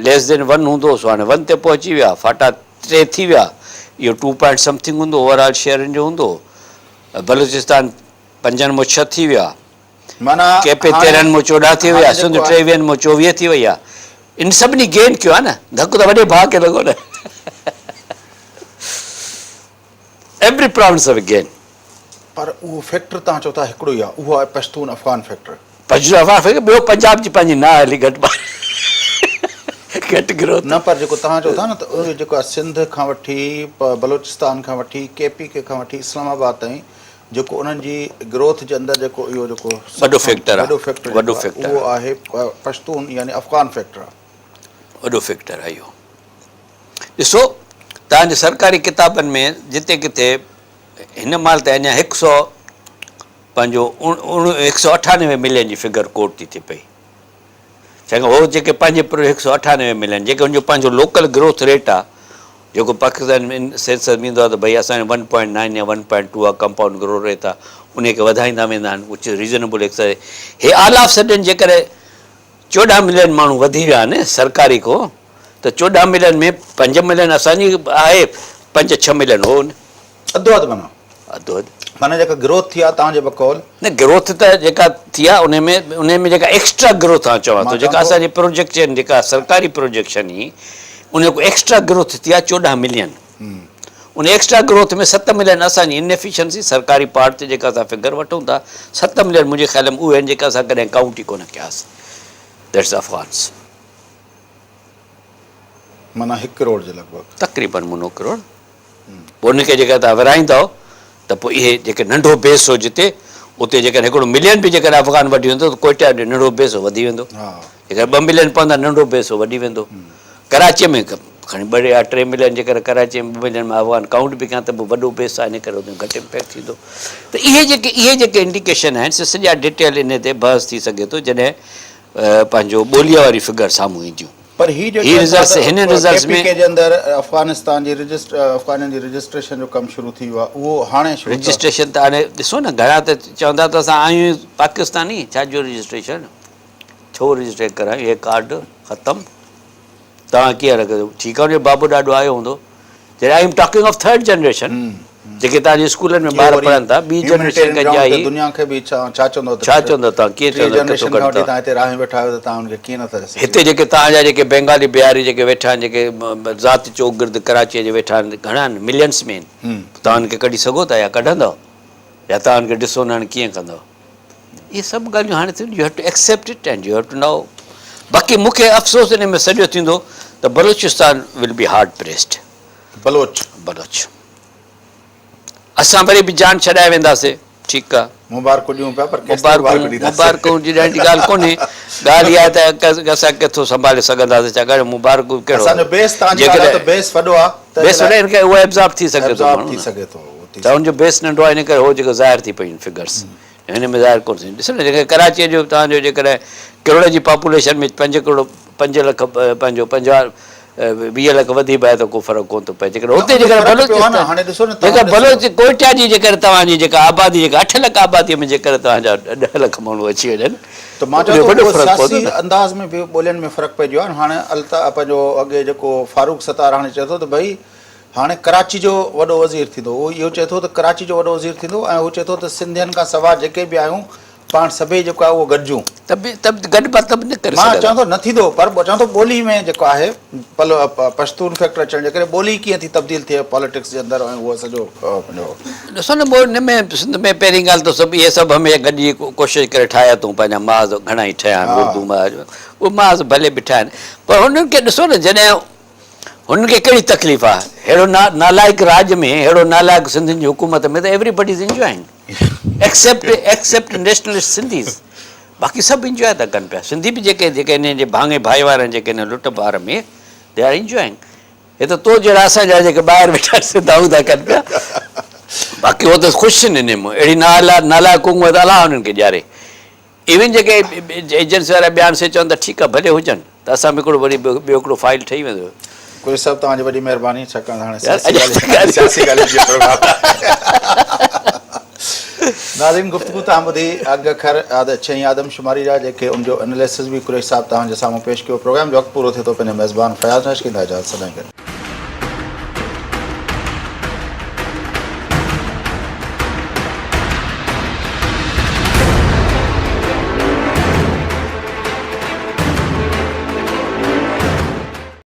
ليس دين ون هوندو هو سو هاڻي ون تي پهچي ويا فاٽا ٽي ٿي ويا اهو ٽو پوائنٽ سمٿنگ هوندو اوور آل شيئرن جو هوندو بلوچستان پنجن مون ڇهه ٿي ويا معنيٰ ڪي پي تيرهن مون 14 ٿي ويا سنڌ ٽيويهن مون 24 ٿي وئي آهي ان سڀني گين ڪيو آهي نه ڌڪ ته وڏي ڀاء کي لڳو نه Every province have a gain. پر اهو فيڪٽر توهان چئو ٿا هڪڙو ئي آهي اهو آهي پشتون افغان فيڪٽر. پشتون افغان فيڪٽر ٻيو پنجاب جي پنهنجي نااهلي گهٽ گهٽ گروٿ. نه پر جيڪو توهان چئو ٿا نه ته اهو جيڪو آهي سنڌ کان وٺي بلوچستان کان وٺي ڪي پي ڪي کان وٺي اسلام آباد تائين جيڪو انهن جي گروٿ جي اندر جيڪو اهو جيڪو وڏو فيڪٽر آهي وڏو فيڪٽر وڏو فيڪٽر اهو آهي پشتون يعني افغان فيڪٽر آهي. وڏو فيڪٽر آهي اهو. ڏسو. توهان جي سرڪاري ڪتابن ۾ جتي ڪٿي هن مهل تائين اڃا هڪ سئو پنهنجو هڪ سئو 98 ملين جي فگر ڪوٽ ٿي ٿئي پئي. ڇاڪاڻ هو جيڪي پنهنجي پر هڪ سئو 98 ملين جيڪي هن جو پنهنجو لوڪل گروٿ ريٽ آ جيڪو پاڪستان ۾ سينسس ۾ ايندو آ ته ڀئي اسان جو ون پوائنٽ نائن يا ون پوائنٽ ٽو آ ڪمپائونڊ گروٿ ريٽ آ انهي کي وڌائيندا ويندا آهن وچ از ريزنيبل ايڪسرسائز. هي آل آف سڊن جيڪڏهن 14 ملين ماڻهو وڌي ويا آهن سرڪاري ڪو ته 14 ملين ۾ 5 ملين اسان جي آهي 5 6 ملين هو اڌو اڌ معنيٰ. اڌو اڌ. معنيٰ جيڪا گروٿ ٿي آهي توهان جي بقول. نه گروٿ ته جيڪا ٿي آهي انهي ۾ انهي ۾ جيڪا ايڪسٽرا گروٿ آئون چوان ٿو جيڪا اسان جي پروجيڪشن جيڪا سرڪاري پروجيڪشن هئي انهي کان ايڪسٽرا گروٿ ٿي آهي 14 ملين ان ايڪسٽرا گروٿ ۾ 7 ملين اسان جي انيفيشنسي سرڪاري پارٽ تي جيڪا اسان فگر وٺون ٿا 7 ملين منهنجي خيال ۾ اهي آهن جيڪا اسان ڪڏهن ڪائونٽ ئي ڪونه ڪياسين that's افغانس. معنيٰ هڪ ڪروڙ جي لڳ ڀڳ. تقريبن منو ڪروڙ. پوء ان کي جيڪڏهن توهان ورهائيندؤ ته پوء اهي جيڪي ننڍو بيس هو جتي اتي جيڪڏهن هڪڙو ملين به جيڪڏهن افغان وڍي ويندو ته ڪوئٽا جو ننڍو بيس هو وڌي ويندو. جيڪڏهن 2 ملين پوندا ننڍو بيس هو وڌي ويندو. ڪراچيء ۾ کڻي 2 يا 3 ملين جيڪڏهن ڪراچيء ۾ 2 ملين مان افغان ڪائونٽ به ڪيان ته به وڏو بيس آهي ان ڪري اتي گهٽ امپيڪٽ ٿيندو. ته اهي جيڪي اهي جيڪي انڊيڪيشن آهن سي سڄا ڊيٽيل انهي تي بحث ٿي سگهي ٿو جڏهن پنهنجو ٻوليء واري فگر سامهون اينديون. پر هي جو چون ٿا ته ڪي پي ڪي جي اندر افغانستان جي رجسٽر افغانين جي رجسٽريشن جو ڪم شروع ٿي ويو آهي اهو هاڻي شروع ٿيو. رجسٽريشن ته هاڻي ڏسو نه گهڻا ته چوندا ته اسان آهيون ئي پاڪستاني ڇا جو رجسٽريشن ڇو رجسٽريشن ڪرايون هي ڪارڊ ختم توهان ڪيئن رکندو ٺيڪ آهي ان جو بابو ڏاڏو آيو هوندو جڏهن I am talking of third generation جيڪي توهان جي اسڪولن ۾ ٻار پڙهن ٿا ٻي جنريشن کان ڄائي دنيا کي به ڇا چوندو ڇا چوندو توهان ڪيئن چوندو ڪٿو ڪڍ توهان هتي راهيون ويٺا آهيو ته توهان ان کي ڪيئن نٿا ڏسي هتي جيڪي توهان جا جيڪي بينگالي بهاري جيڪي ويٺا آهن جيڪي ذات چوگرد ڪراچيء جي ويٺا آهن گهڻا آهن ملينس ۾ آهن توهان ان کي ڪڍي سگهو ٿا يا ڪڍندؤ يا توهان ان کي ڊسون هاڻي ڪيئن ڪندؤ اهي سڀ ڳالهيون هاڻي ٿيون you have to accept it and you have to know باقي مون کي افسوس ان ۾ سڄو ٿيندو ته Balochistan will be hard pressed. Baloch. Baloch اسان وري به جان ڇڏائي وينداسي ٺيڪ آ. مبارڪون ڏيون پيا پر ڪيستائين مبارڪون ڏينداسين. مبارڪون ڏيڻ جي ڳالهه ڪونهي ڳالهه اها آهي ته اسان ڪٿو سنڀالي سگهنداسين ڇاڪاڻ جو مبارڪون ڪهڙو اسان جو بيس تان جي ڳالهه آهي ته بيس وڏو آ ته بيس وڏو ان ڪري اهو ابزارب ٿي سگهي ٿو ابزارب ٿي سگهي ٿو. ته ان جو بيس ننڍو آهي ان ڪري هو جيڪو ظاهر ٿي پيون فگرس هن ۾ ظاهر ڪونه ٿينديون. ڏسو نه جيڪڏهن ڪراچيء جو توهان جو جيڪڏهن ڪروڙ جي پاپوليشن ۾ 5 ڪروڙ 5 لک پنهنجو 50 20 لک وڌي به آهي ته ڪو فرق ڪونه ٿو پئي جيڪڏهن هتي جيڪڏهن بلوچستان جيڪڏهن بلوچ ڪوئٽا جي جيڪڏهن توهان جي جيڪا آبادي جيڪا 8 لک آبادي ۾ جيڪڏهن توهان جا 10 لک ماڻهو اچي وڃن ته مان چوان ٿو اهو سياسي انداز ۾ به ٻولين ۾ فرق پئجي ويو آهي هاڻي الطا پنهنجو اڳي جيڪو فاروق ستار هاڻي چئي ٿو ته ڀئي هاڻي ڪراچي جو وڏو وزير ٿيندو. هو اهو چئي ٿو ته ڪراچي جو وڏو وزير ٿيندو ۽ هو چئي ٿو ته سنڌين کان سوا جيڪي به آهيون پاڻ سڀئي جيڪو آهي اهو گڏجون. ته به ته به گڏ مطلب نه ڪري مان سگهندا. چوان ٿو نه ٿيندو پر چوان ٿو ٻولي ۾ جيڪو آهي پل پشتون فيڪٽر اچڻ جي ڪري ٻولي ڪيئن ٿي تبديل ٿئي پاليٽڪس جي اندر ۽ اهو سڄو پنهنجو. ڏسو نه ٻول ۾ سنڌ ۾ پهرين ڳالهه ته سڀ اهي سڀ هميشه گڏجي ڪوشش ڪري ٺاهيا اٿئون پنهنجا محاذ گهڻا ئي ٺهيا آهن اردو محاذ اهي محاذ ڀلي به ٺاهن پر هنن کي ڏسو نه جڏهن هنن کي ڪهڙي تڪليف آ ههڙو نالائق راڄ ۾ ههڙو نالائق سنڌين جي حڪومت ۾ ته everybody is enjoying except except nationalist Sindhis باقي سڀ انجواء ٿا ڪن پيا سنڌي به جيڪي جيڪي انهن جي ڀاڱي ڀائيوار آهن جيڪي هن لٽ بار ۾ they are enjoying هي ته تو جهڙا اسان جا جيڪي ٻاهر ويٺا سي دانهون ٿا ڪن پيا باقي هو ته خوش آهن انهن مان اهڙي نالائق حڪومت الله انهن کي ڏياري ايون جيڪي ايجنسي وارا بيان سي چون ته ٺيڪ آ ڀلي هجن ته اسان به هڪڙو وري ٻيو هڪڙو فائيل ٺهي ويندو. قريشي صاحب توهان جي وڏي مهرباني ڇاڪاڻ ته هاڻي سياسي ڳالهين سياسي ڳالهين جو پروگرام ناظرين گفتگو توهان ٻڌي اڳ اکر ڇهين آدمشماري جا جيڪي ان جو اناليسز به قريشي صاحب توهان جي سامهون پيش ڪيو پروگرام جو وقت پورو ٿئي ٿو پنهنجي ميزبان فياض نائچ کي اجازت سدائين گڏ.